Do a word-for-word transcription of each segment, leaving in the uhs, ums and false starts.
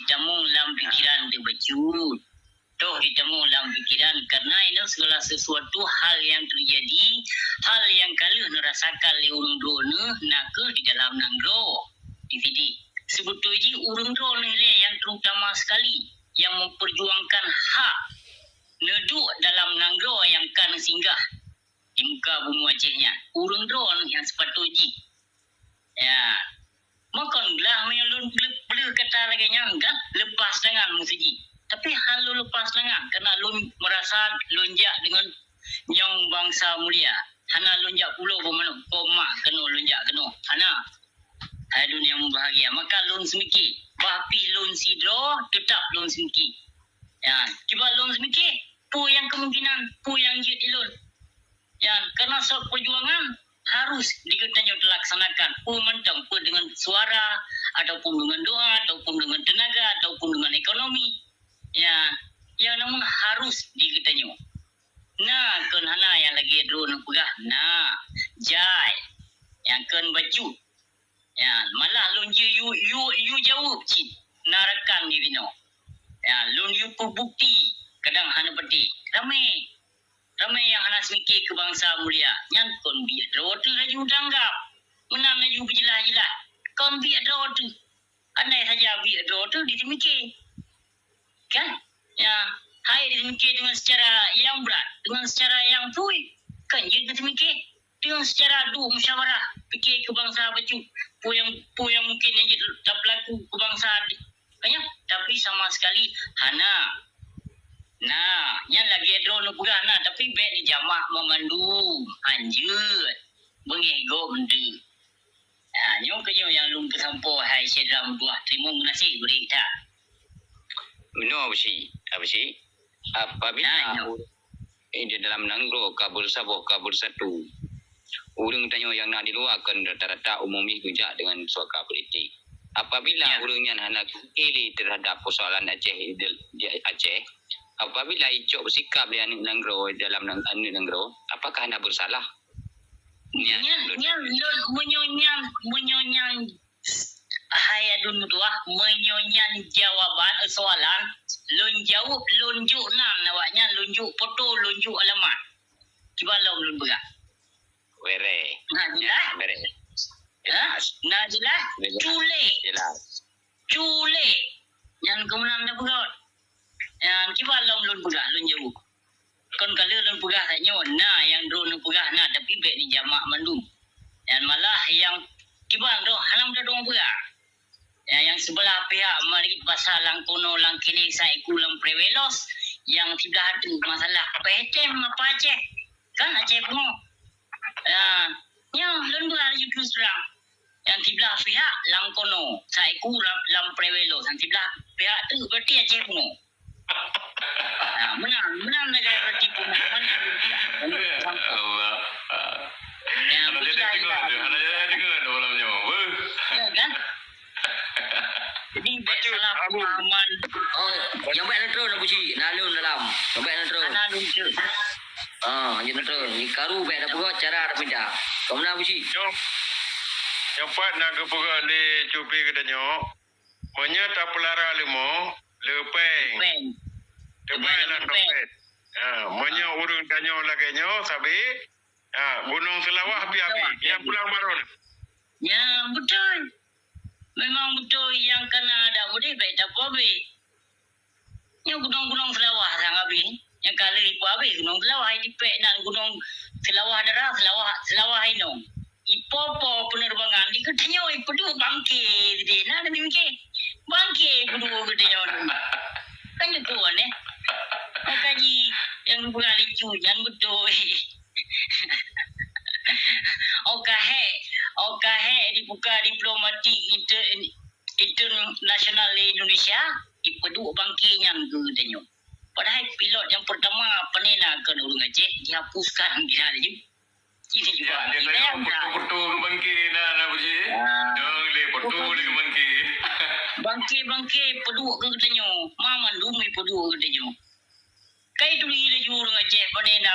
jitamong lam pikiran teuh bacut. Toh jitamong lam pikiran, karena inoe segala sesuatu hal nyang teujadi, hal nyang ka lheueh neurasakan lé ureuëng droeneueh na kheueh di dalam nanggroe. Di sini, seubeutôi jih ureuëng droeneueh lé nyang terutama sekali nyang memperjuangkan hak neuduek dalam nanggroe nyang ka neusinggah di muka bumoe Aceh nyan. Ureuëng droeneueh nyang sepatut jih. Ya. Makon glah meunyoe lôn bleu-, bleu kata lagée nyan kan, lepas tangan meuseujih. Tapi han lôn lepas tangan, karena lôn merasa lôn jak dengan nyong bansa mulia. Hana lôn jak pulo boh manok, koma keunoe lôn jak keunoe. Hana. Hai dunia mubahagia, maka lôn seumiki. Bah pih lôn sidroe, tetap lôn seumiki. Ya, kiban lôn seumiki, peue nyang kemungkinan, peue nyang jeuet ilôn. Ya, karena sot perjuangan harus di geutanyoe telaksanakan, peue mantong, peue dengan suara, ataupun dengan doa, ataupun dengan tenaga, ataupun dengan ekonomi. Ya, yang namun harus di geutanyoe. Na kon hana nyang lagée droeneueh peugah, na, jai. Nyang kon bacut. Ya, malah lôn jiyue, yue, yue jaweueb cit na rakan jih binoe. Ya, lôn yue peubukti, kadang hana pati. Ramé. mike keu bansa mulia. Nyan kon biet droe teuh laju tanggap. Meunan laju beujeulaih-jeulaih. Kon biet droe teuh. Andai saja biet droe teuh di teumike. Kan? Ya, hai di teumike deungon secara nyang brat, deungon secara nyang pui. Kan jeuet di teumike deungon secara duek musyawarah, pike keu bansa bacut, peue nyang, peue nyang mungken nyang jeuet tapeulaku keu bansa. Kan nyan, tapi sama sekali hana. Nah, nyan lagèe droe neupeugah na, tapi bèk neujamak banmandum. Hanjeuet. Beungèh gob deuh. Ha, nyoe keuh nyoe nyang lôn peusampoe, hai syedara meutuah. Teurimong geunaséh bri that. Meunoe, Abusyik. Abusyik, apabila Nah, nyoe. ureueng di dalam nanggroe ka beusaboh, ka beusatu, ureueng tanyoe nyang na di luwa kon rata-rata umum jih geujak deungon suaka politik. Apabila Ya. ureueng nyan hana kiri terhadap persoalan Aceh di, di Aceh, apabila icok sikap lé aneuk nanggroe dalam nang-, aneuk nanggroe, apakah hana bersalah? Nyan, Nyan, nyan lôn meunyoe nyan, meunyoe nyan hai aduen meutuah, meunyoe nyan jawaban, eh, soalan, lôn jaweueb, lôn jok nan awaknyan, lôn jok foto, lôn jok alamat. Kiban lom lôn peugah. Were. Nah, jelas? Were. Ha? Jelas. Nah, jelas? Jelas. Culek. Jelas. Culek. Nyan keumeunang na peugah. Nyan kiban lom lôn peugah, lôn jaweueb. Kon ka lheueh lôn peugah that nyoe, na nyang droeneuh peugah na, tapi bèk neujamak mandum. Nyan malah nyang kiban droe hana meudadong peugah. Nyang, nyang seubeulaih pihak marit basa lam kono lam kini saikeu lam private loss, nyang siblah atu masalah P H M apa Aceh. Kan Aceh pungo. Ya, nyoe lôn peugah laju terus terang. Nyang siblah pihak lam kono, saikeu lam, lam private loss, nyang siblah pihak tu berarti Aceh pungo. Ha, meunan, meunan lagèe roti peumahaman. Ya Allah. Ya, hana jadi betul, dengar ya. Tu, hana jadi dengar tu malam nyoe. Beuh. Ya, kan? Jadi, bèk Bacut, salah Abu. Pemahaman. Oh, nyang bèk neutron, Abusyik. Na lôn dalam. Nyang bèk neutron. Ana lôn cek. Ah, nyang neutron. Ni karu bèk dah peugah cara dah pindah. Kau mana, Abusyik? Nyoe. Nyoe pat na geupeugah lé Cupi geutanyoe. Meunyoe tapeulara leumo, le péng. Péng. Tebai lam dompet. Ha, meunyoe ureueng tanyoe lagèe nyoe, sabe, ha, Gunong Seulawah pih abéh. Nyang pulang baron. Ya, beutôi. Memang beutôi nyang kana adak udép bèk tapeuabéh. Nyoe Gunong-Gunong Seulawah sang abéh. Nyang ka lheueh ipeuabéh Gunong Seulawah, ipeuabéh nan Gunong Seulawah Dara, Seulawah, Seulawah Inong. Ipo-po peuneureubangan di geutanyoe ipeuduek bangke sidéh na, na mimike. Bangke ipeuduek geutanyoe. Kan geutuan, eh? Maka jih nyang beurali cu nyan beutôi. Oka hék, oka hék dibuka diplomatik inter-, internasional lé Indonesia, ipeuduek bangke nyan keu geutanyoe. Padahai pilot nyang peurtama pane na keu ureueng Aceh, dihapuskan di na laju. Ini juga Ya, dia kita tanya yang foto-foto ke bangke na, na Abusyik. Ah. Dong le foto Bukan. le ke bangke. Bangke-bangke peuduek keu geutanyoe. Ma mandum ipeuduek keu geutanyoe. Kai tuli laju ureueng Aceh pane na,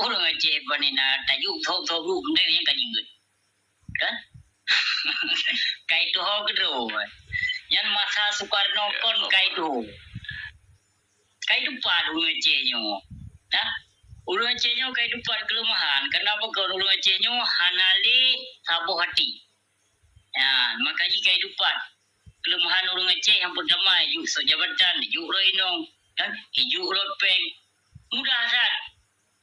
ureueng Aceh pane na tajuk thok-thok bru benda nyang ka jinggeut. Kan? Kai tuho keudroe. Nyan masa Sukarno Ya, kon Allah. kai tuho. Kai tupat ureueng Aceh nyoe. Nah, ureueng Aceh nyoe kai tupat keuleumahan. Kenapa kon ureueng Aceh nyoe hana lé saboh hati. Ya, maka jih kai tupat. Keuleumahan ureueng Aceh nyang peurtama, juk sok jabatan, juk rot inong, kan? Juk rot péng. Mudah that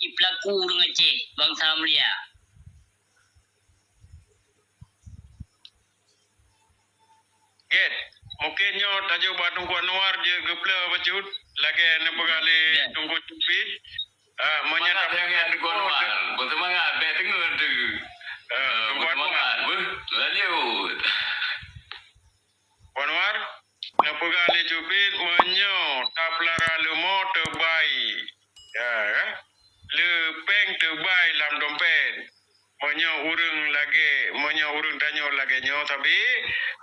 jipeulaku ureueng Aceh, bansa mulia. Gét, mungken nyoe tajok bak Teungku Anwar jeuet geupeuleueh bacut, lagèe neupeugah lé Ya. Teungku Cupit. Ah, meunyoe Semangat, tapeugah ya, Teungku Anwar. Beuseumangat, bèk teungeut tu. Ah, Ah, Teungku Anwar. beuseumangat, beuh. Lanjut. Teungku Anwar, neupeugah lé Cupit, meunyoe tapeulara leumo teubai. Ya, kan? Le péng teubai lam dompet. Meunyoe ureueng lagèe, meunyoe ureueng tanyoe lagèe nyoe sabe,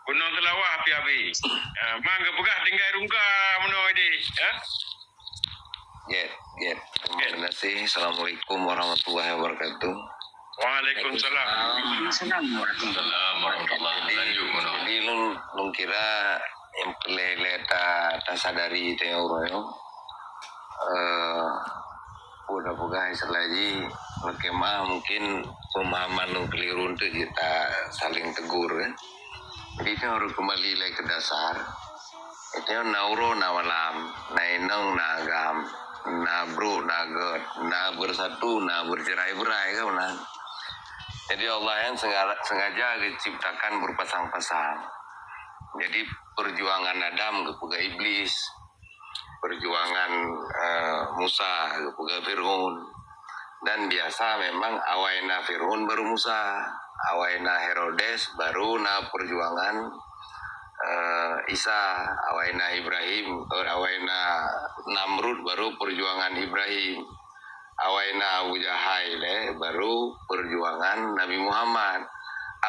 Gunong Seulawah pih abéh. Ha, mang geupeugah tinggai rungka meunoe deh, ha? Gét, gét. Terima Gét. kasih. Assalamualaikum warahmatullahi wabarakatuh. Waalaikumsalam. Waalaikumsalam warahmatullahi Assalamualaikum warahmatullahi wabarakatuh. Jadi, Lanjut meunoe. jadi lôn, lôn kira nyang peureulèe ta, tasadari teuh uroe nyoe. Eh, Peue tapeugah istilah jih, lakée meuah mungkin pemahaman lôn keliru, untuk jih ta saling tegur, eh. Jadi, nyoe harus kembali lagi ke dasar. Itu na uroe na malam, na inong na agam, na brok na gét, na bersatu na bercerai-berai, kan, nah. Jadi, Allah yang sengaja, sengaja diciptakan berpasang-pasang. Jadi, perjuangan Adam geupeugah Iblis, perjuangan, eh, Musa geupeugah Fir'aun. Dan biasa memang awai na Fir'aun baru Musa, awai na Herodes baru na perjuangan, eh, Isa, awai na Ibrahim, eh, awai na Namrud baru perjuangan Ibrahim, awai na Abu Jahal lé baru perjuangan Nabi Muhammad,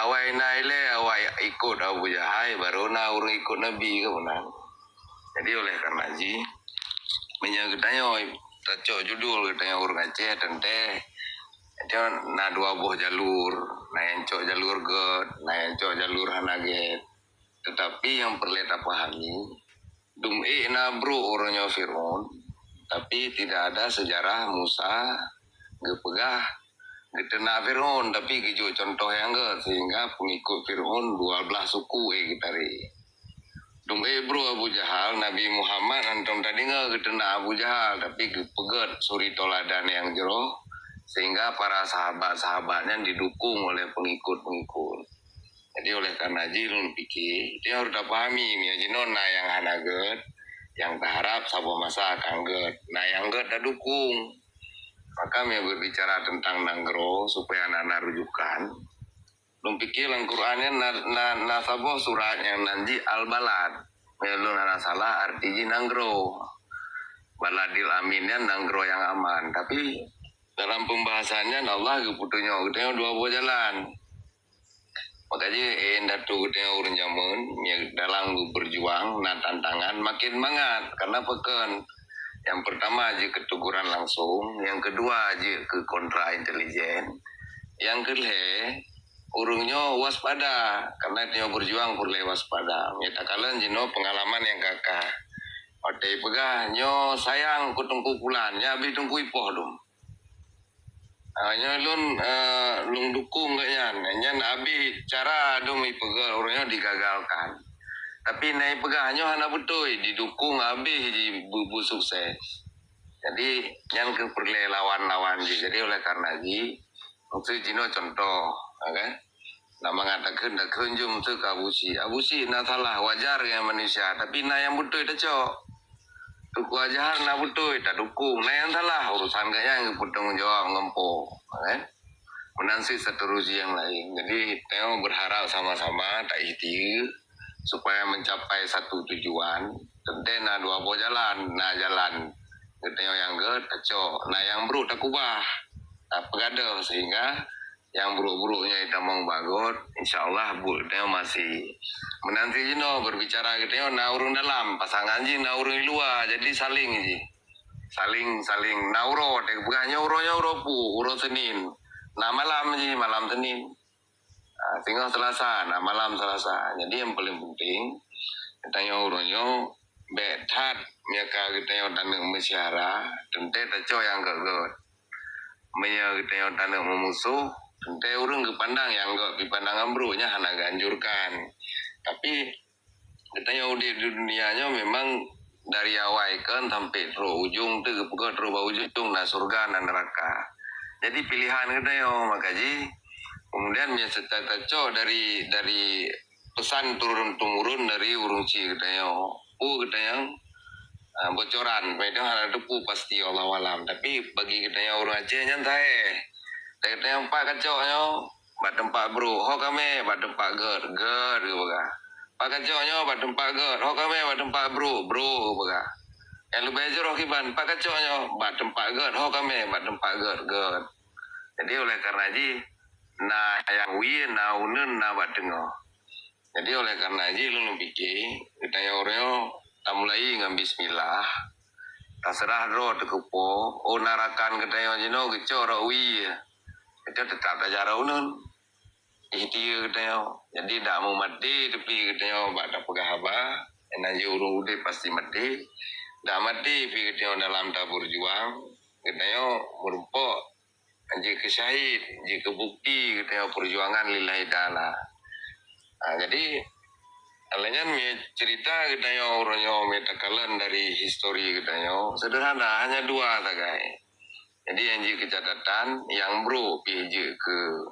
awai na ilée awai ikot Abu Jahal baru na ureuëng ikot Nabi, kan, meunan. Jadi, oleh karena jih, meunyoe geutanyoe tacok judul geutanyoe ureuëng Aceh, teuntée, teuntée na dua boh jalur, na nyang cok jalur gét, na nyang cok jalur hana gét. Tetapi nyang peureulée tapahami, dum ék na brok uroe nyoe Fir'aun, tapi tidak ada sejarah Musa geupeugah geuteuna Fir'aun, tapi geujok contoh nyang gét, sehingga pengikut Fir'aun dua belas suku ék geutarek. Dum ék brok Abu Jahal, Nabi Muhammad hantom tadeungoe geuteuna Abu Jahal, tapi geupeugét suri tauladan nyang jroh, sehingga para sahabat-sahabat nyan didukung oleh pengikut-pengikut. Jadi, oleh karena jih lôn pike, nyoe harôh tapahami, meunyoe jinoe na nyang hana gét, nyang taharab saboh masa akan gét, na nyang gét tadukung. Maka, meunyoe berbicara tentang nanggroe, supaya na, na rujukan, lôn pike lam Quran nyan na, na, na saboh surat nyang nan jih Al-Balad. Meunyoe lôn hana salah, arti jih nanggroe. Baladil amin nyan nanggroe nyang aman. Tapi, dalam pembahasan nyan, Allah geupeutunyok geutanyoe dua boh jalan. Maka jih, eh, indatu geutanyoe ureuëng jameun, meunyoe dalam geuberjuang na tantangan, makin mangat. Karena pakon? Nyang pertama jeuet keu teguran langsung, nyang keudua jeuet keu kontra intelijen, nyang keulhée ureuëng nyoe waspada. Karena tanyoe berjuang peureulée waspada. Meunyoe takalon jinoe pengalaman nyang ka-ka. Watée peugah, "Nyoe sayang keu Teungku Pulan," nyan abéh Teungku ipoh dum. Ah, nyoe lôn, eh, lôn dukung geuh nyan. Nyan abéh cara dum ipeugah ureuëng nyoe digagalkan. Tapi na ipeugah nyoe hana beutôi, didukung abéh jih bu-, bu sukses. Jadi, nyan keuh peureulée lawan-lawan jih. Jadi, oleh karena jih, maksud jinoe contoh, ya kan? Na mangat takheun, takheun jeuem teu keu Abu Syik. Abu Syik na salah, wajar geuh manusia, tapi na nyang beutôi tacok. Teungku Azhar na beutôi, tadukung. Na nyang salah, urusan geuh nyan geupeutanggong jawab ngon Po, kan? Meunan cit seterusnya nyang laén. Jadi, tanyoe berharap sama-sama ta-ikhtiar supaya mencapai satu tujuan. Teuntée na dua boh jalan, na jalan geutanyoe nyang gét tacok, na nyang brok takubah, tapeugadôh sehingga nyang brok-brok nyoe itamong bagot, insya Allah buet geutanyoe masih. Meunan cit jinoe berbicara geutanyoe na ureuëng dalam, pasangan jih na ureuëng luwa, jadi saling jih. Saling, saling na uroe, teupeugah nyoe uroe nyoe uroe peue, uroe Senin. Na malam jih, malam Senin. Ah, singoh Selasa, na malam Selasa. Jadi nyang paling penting, geutanyoe uroe nyoe bék that, meunyoe ka geutanyoe taneuk meusyara, teuntée tacok nyang gét-gét. Meunyoe geutanyoe taneuk meumusoh, teuntée ureuëng geupandang nyang gét, geupandangan brok nyan hana geuanjurkan. Tapi, geutanyoe udeb di dunia nyoe memang dari awai kon sampai trok ujong teu geupeugah trok bak ujong na syurga, na neuraka. Jadi pilihan geutanyoe, maka jih kemudian meunyoe tacok dari, dari pesan turun-temurun dari ureuëng chik geutanyoe. Peue geutanyoe, ah, bocoran, padahai hana teupeu pasti, Allahu alam. Tapi bagi geutanyoe ureuëng Aceh nyan sahéh. Geutanyoe pat kacok nyoe, bak teumpat brok, ho kamé bak teumpat gét, gét geupeugah. Pat kacok nyoe bak teumpat gét, ho kamé bak teumpat brok, brok geupeugah. Nyang leubeh jroh kiban, pat kacok nyoe bak teumpat gét, ho kamé bak teumpat gét, gét. Jadi oleh karena jih, na nyang wie, na uneun, na bak teungoh. Jadi oleh karena jih lôn pike, geutanyoe uroe nyoe tamulai ngon bismillah, taseurah droe teuh keu Po, oh na rakan geutanyoe jinoe geucok rot wie, geutanyoe teutap tajak rot uneun. Ikhtiar geutanyoe. Jadi dak meumaté tapi geutanyoe bak tapeugah haba, na jih ureuëng udeb pasti maté. Dak maté pi geutanyoe dalam tabeurjuang, geutanyoe meurumpok jeuet keu syahid, jeuet keu bukti geutanyoe peujuangan lillahi ta'ala. Ha, jadi, lagèe nyan mie cerita geutanyoe uroe nyoe mie takalon dari histori geutanyoe sederhana, hanya dua sagai. Jadi nyang jeuet keu catatan, nyang brok pih jeuet keu,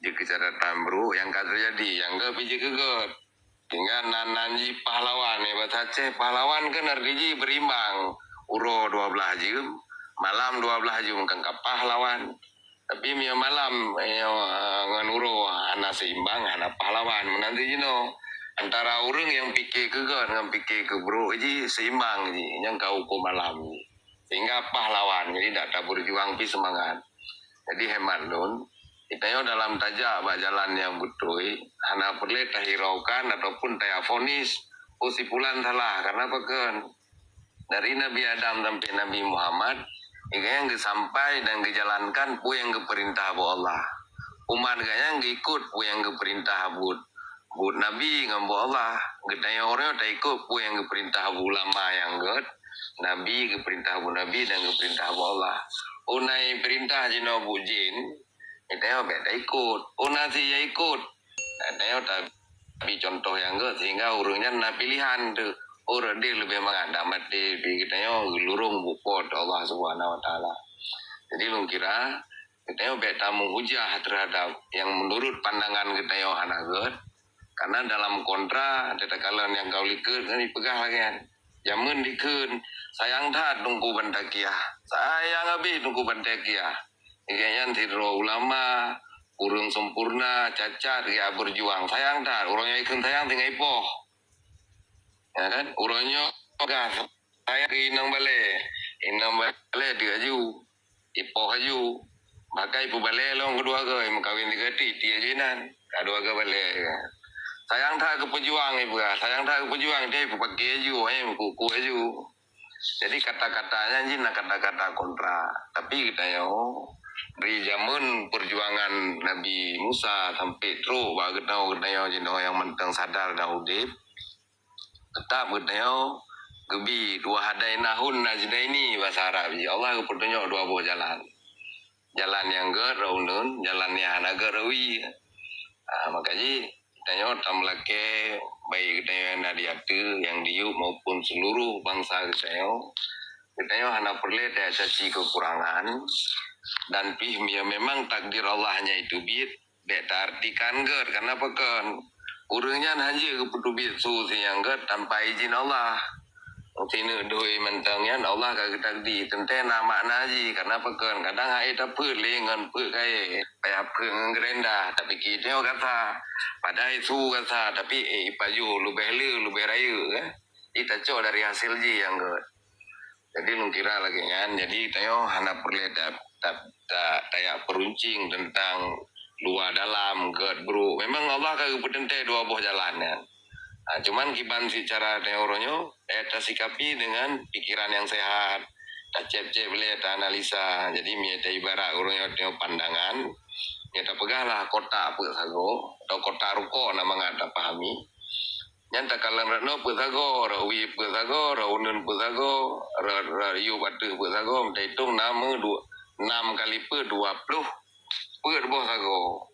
jeuet keu catatan brok nyang ka teujadi, nyang gèt pih jeuet keu gèt. Sehingga nan, nan jih pahlawan, ya, bahasa Aceh pahlawan kan arti jih berimbang. Uroe dua belas jeuem, malam dua belas jeuem kan ka pahlawan. Tapi mie malam, eh, ngon uroe hana seimbang, hana pahlawan. Meunan jinoe antara ureueng nyang pike keu gèt ngon pike keu brok jih seimbang jih, nyang ka ukoe malam jih. Sehingga pahlawan, jadi dak taberjuang pih seumangat. Jadi hemat lôn, geutanyoe dalam tajak bak jalan nyang beutôi, hana peureulèe tahiraukan ataupun taya vonis, "Oh, si pulan salah," karena pakon? Dari Nabi Adam sampai Nabi Muhammad, nyang geusampai dan geujalankan peue nyang geupeurintah buet Allah. Umat geuh nyang geuikot peue nyang geupeurintah buet, buet Nabi ngon buet Allah. Geutanyoe uroe nyoe taikot peue nyang geupeurintah buet ulama nyang gèt, Nabi geupeurintah buet Nabi dan geupeurintah buet Allah. Oh na peurintah jinoe buet jén, geutanyoe bèk taikot. Oh na si ya ikot, geutanyoe ta-, tabi contoh nyang gèt sehingga ureueng nyan na pilihan tu. Oh, rot deh leubeh mangat dak maté, tapi geutanyoe geulurong buet Po teu Allah Subhanahu Wa Taala. Jadi lôn kira, geutanyoe bèk tameuhujah terhadap nyang menurut pandangan geutanyoe hana gèt. Karena dalam kontra, teuka kalon nyang ka likot kan dipeugah lagèe nyan. Jameun dikheun, sayang that Teungku Bantaqiah. Sayang habéh Teungku Bantaqiah. Lagèe nyan sidroe ulama, ureueng sempurna, cacat, geujak berjuang. Sayang that, uroe nyoe ikheun sayang tinggai ipoh. Ya kan? Uroe nyoe peugah sayang keu inong balè. Inong balè deuek aju. Ipoh aju. Bahkan ipeubalè lom keudua goe, meukawen sigoe ti, ti aju inan. Ka dua goe balè. Sayang that keu peujuang ipeugah, sayang that keu peujuang, dia ipeupaké aju, eh, meukuku aju. Jadi kata-kata nyan jih na kata-kata kontra. Tapi geutanyoe, dari jameun peujuangan Nabi Musa sampai trok bak geutanyoe, geutanyoe jinoe nyang mantong sadar dan udép, teutap geutanyoe geubi, "Wa hadainahun najdaini," bahasa Arab jih. Allah geupeutunyok dua boh jalan. Jalan nyang gèt rot uneuen, jalan nyang hana gèt rot wie. Ah, maka jih, geutanyoe tameulakèe, baik geutanyoe nyang na di ateueh, nyang di yup maupun seluruh bansa geutanyoe. Geutanyoe hana peureulèe tacaci keukurangan, dan pih meunyoe memang takdir Allah nyang teubiet, bèk taartikan gèt, karena pakon? Ureueng nyan hana jeuet geupeuteubiet su si nyang gèt tanpa izin Allah. Sineuk doi mantong nyan Allah ka geutakdi, teuntèe na makna jih, karena pakon? Kadang han ék tapeuet lé ngon peuet kayèe, payah peuet ngon geurenda, tapike tanyoe gata. Padahai su gata, tapi, eh, ipajoh leubeh le, leubeh rayeuk, eh. Jitacok dari hasil jih nyang gèt. Jadi lôn kira lagèe nyan, jadi tanyoe hana peureulèe ta-, ta-, ta-, tajak peuruncing teuntang luwa dalam, gèt brok. Memang Allah ka geupeuteuntèe dua boh jalan nyan. Ha, cuman kiban cit cara tanyoe uroe nyoe, eh, tasikapi dengan pikiran nyang sehat. Tacép-cép lé, taanalisa. Jadi, mie taibarat uroe nyoe tanyoe pandangan, mie tapeugah lah kotak peuet sagoe, atau kotak rukok na mangat tapahami. Nyan takalon rot noe peuet sagoe, rot wie peuet sagoe, rot uneuen peuet sagoe, rot, rot yup ateueh peuet sagoe, meutai itong na meu du-, nam kali peuet, dua ploh peuet boh sagoe.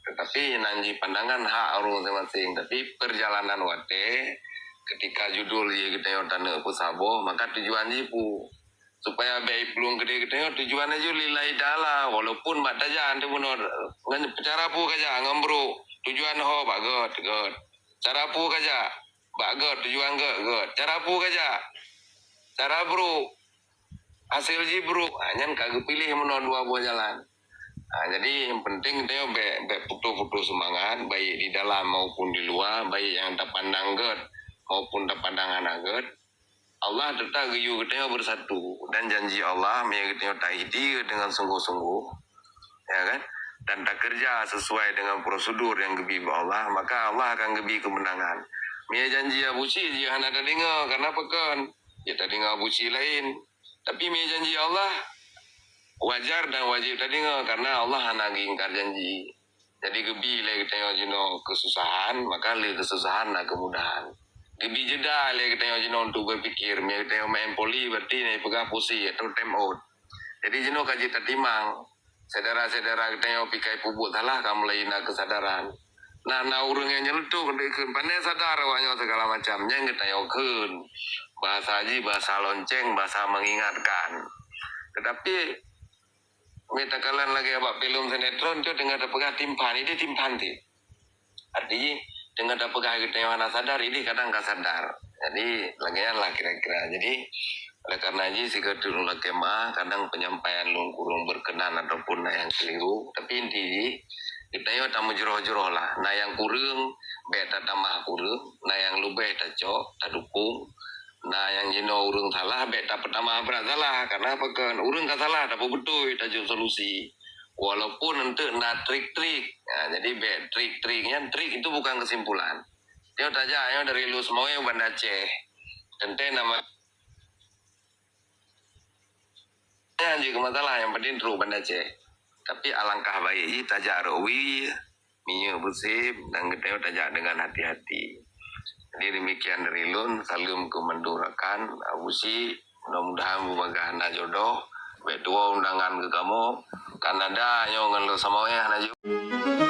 Tetapi nan jih pandangan hak ureueng maséng-maséng. Tapi perjalanan watèe, ketika judul jih geutanyoe taneuk peusaboh, maka tujuan jih peue? Supaya bèk iplueng keudéh geutanyoe tujuan laju lillahi ta'ala, walaupun bak tajak teuh bunoe ngon cara peue kajak ngon brok, tujuan ho bak gèt, gèt. Cara peue kajak bak gèt, tujuan gèt, gèt. Cara peue kajak, cara brok, hasil jih brok. Ha, nyan ka geupiléh meunoe dua boh jalan. Ha, jadi nyang penting geutanyoe bèk, bèk putôh-putôh seumangat, baik di dalam maupun di luwa, baik nyang tapandang gèt maupun tapandang hana gèt. Allah teutap geuyue geutanyoe beusatu, dan janji Allah meunyoe geutanyoe taihdi deungon sunggoh-sunggoh, ya kan, dan takeureuja sesuai deungon prosedur nyang geubi bak Allah, maka Allah akan geubi keumeunangan. Meunyoe janji Abusyik jih hana tadeungoe, karena pakon? Jeuet tadeungoe Abusyik laén. Tapi meunyoe janji Allah, wajar dan wajéb tadeungoe, karena Allah hana geuingkar janji. Jadi geubi lé geutanyoe jinoe keususahan, maka lé keususahan na keumudahan. Geubi jeda lé geutanyoe jinoe untuk berpikir, meunyoe geutanyoe maén poli, berarti na jipeugah pusi atau time out. Jadi jinoe ka jeuet tatimang. Syedara-syedara geutanyoe pikai peubuet salah ka mulai na keusadaran. Nah, na ureuëng nyang nyeuleutôk dikheun, pane sadar awak nyoe segala macam. Nyan geutanyoe kheun. Bahasa jih bahasa lonceng, bahasa mengingatkan. Tetapi, mita kalon lagée bak filem sinetron tu, deungon tapeugah timphan, ideh timphan ti. Arti jih, deungon tapeugah geutanyoe hana sadar, ideh kadang ka sadar. Jadi, lagée nyan lah kira-kira. Jadi, oleh karena jih, sigoe teuk ulôn lakée meuah, kadang penyampaian lôn kureueng berkenan ataupun na nyang keliru. Tapi inti jih, geutanyoe tameujroh-jroh lah. Na nyang kureueng, bék tatamah kureueng. Na nyang leubeh tacok, tadukung. Na nyang jinoe ureuëng salah, bék tapeutamah brat salah. Karena apa kan? Ureuëng ka salah, tapeubeutôi, tajok solusi. Walaupun enteuk na trik-trik. Ha, jadi bék trik-trik nyan, trik itu bukan kesimpulan. Nyoe tajak nyoe dari Luseumawé u Banda Aceh. Teuntée nama nyan jeuet keu masalah, nyang penting trok Banda Aceh. Tapi alangkah baik jih tajak rot wie, minyeuk beusém, dan geutanyoe tajak dengan hati-hati. Jadi demikian dari lôn, saleuem keu mandum rakan, Abusyik, mudah-mudahan beubagaih na jodoh, bék tuwoe undangan keu kamoe, Kanada nyoe ngon Luseumawé hana jeuet.